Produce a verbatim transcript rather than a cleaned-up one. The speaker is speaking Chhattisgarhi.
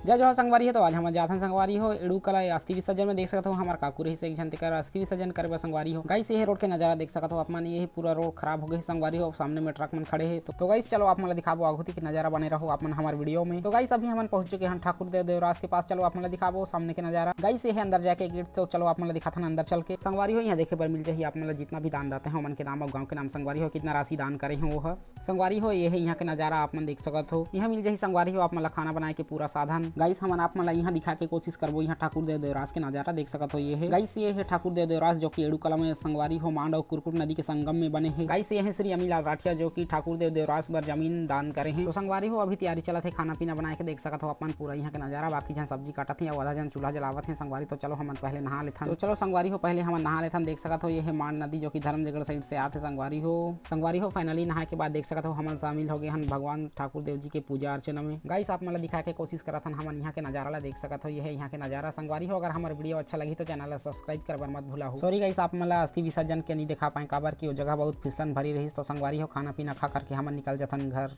जय जोहार संगवारी हो, तो आज हमन जाथन संगवारी हो एड़ू कला अस्थि विसर्जन में। देख सकत हो हमर काकू रहिस एक झन, तेकर अस्थि विसर्जन करे बर संगवारी हो। गाइस, ये हे रोड के नजारा देख सकत हो आप मन, ये हे पूरा रोड खराब हो गए हे संगवारी हो, सामने में ट्रक मन खड़े हे। तो, तो गाइस, चलो आप मन ला दिखाबो आगू ती के नजारा, बने रहो आप मन हमर वीडियो में। तो गाइस, अभी हमन पहुंच चुके हन ठाकुर देव देवरास के पास, चलो आप मन ला दिखाबो सामने के नजारा। गाइस, ये हे अंदर जाके गेट, तो चलो आप मन ला दिखाथन अंदर चल के। संगवारी हो, यहाँ देखे बर मिल जाही आप मन ला जितना भी दानदाता हे ओमन के नाम अउ गाँव के नाम। संगवारी हो, कितना राशि दान करे हे वो ह। संगवारी हो, ये हे यहाँ के नजारा आप मन देख सकत हो। यहाँ मिल जाही संगवारी हो आप मन ला खाना बनाए के पूरा साधन। गाइस, हमन आप मन ला यहाँ दिखा के कोशिश करबो यहाँ ठाकुर देव देवरास के नजारा देख सकत हो। ये हे गाइस, ये हे ठाकुर देव देवरास जो कि एड़ू कला में संगवारी हो मांड अउ कुरकुट नदी के संगम में बने हे। गाइस, ये हे श्री अमीलाल राठिया जो कि ठाकुर देव देवरास बर जमीन दान करे हे। तो संगवारी हो, अभी तैयारी चलत हे खाना पीना बनाए के, देख सकत हो आप मन पूरा यहाँ के नजारा। बाकी झन सब्जी काटत हे अउ आधा झन चूल्हा जलावत हे संगवारी। तो चलो हमन पहले नहा लेथन। तो चलो संगवारी हो, पहले हमन नहा लेथन। देख सकत हो ये हे मांड नदी जो कि धर्मजयगढ़ साइड से आत हे संगवारी हो। संगवारी हो, finally नहाए के बाद देख सकत हो हमन शामिल हो गए हन भगवान ठाकुर देव जी के पूजा अर्चना में। गाइस, आप मन ला दिखाए के कोशिश करत हन हमन यहाँ के नजारा ला। देख सकत हो ये हे यहाँ के नजारा। संगवारी हो, अगर हमर वीडियो अच्छा लगी तो चैनल ला सब्सक्राइब करे बर मत भूला हो। सॉरी गाइस, आप मन ला अस्थि विसर्जन के नहीं दिखा पाए, काबर कि वो जगह बहुत फिसलन भरी रहिस। तो संगवारी हो, खाना पीना खा करके हमन निकल जाथन घर।